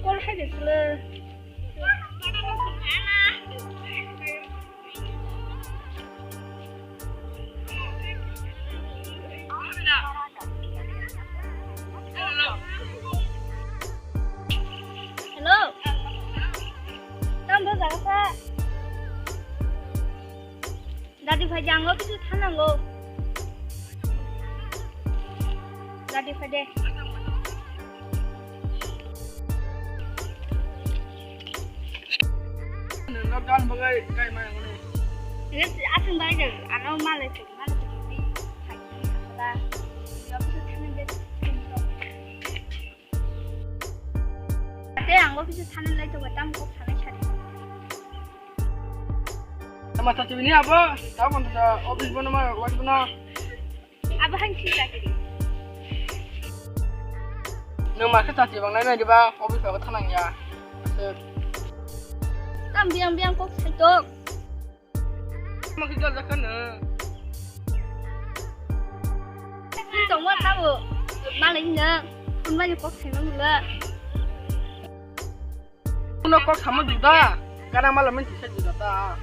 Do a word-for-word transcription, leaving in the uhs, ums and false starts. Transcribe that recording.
Call khaide sile. Hello. Tamo jaga sa. Dadi phai de, ang office o thangnango. Dadi phai de. Nwng no gan bagwi kai maya mani. Aswng bai de, ano malai se, malai se, phai de, asala. Office o thangnang de. Ate ang office o thani lai tongo, tamo kok sanai sari. Tama ta chibini abo, ta kon ta office bono ma wajibna. Abo han si chakiri. Nwng ma khe chati bang nai nai diba, office ba thanang ya. Tam biang biang kok sai tok. Tamo khe gajak kha nwng. Tongma tamo. Malai nwng. Phone bai kok saima mula. Phone kok sama juda. Kana mala min tisa juda ta.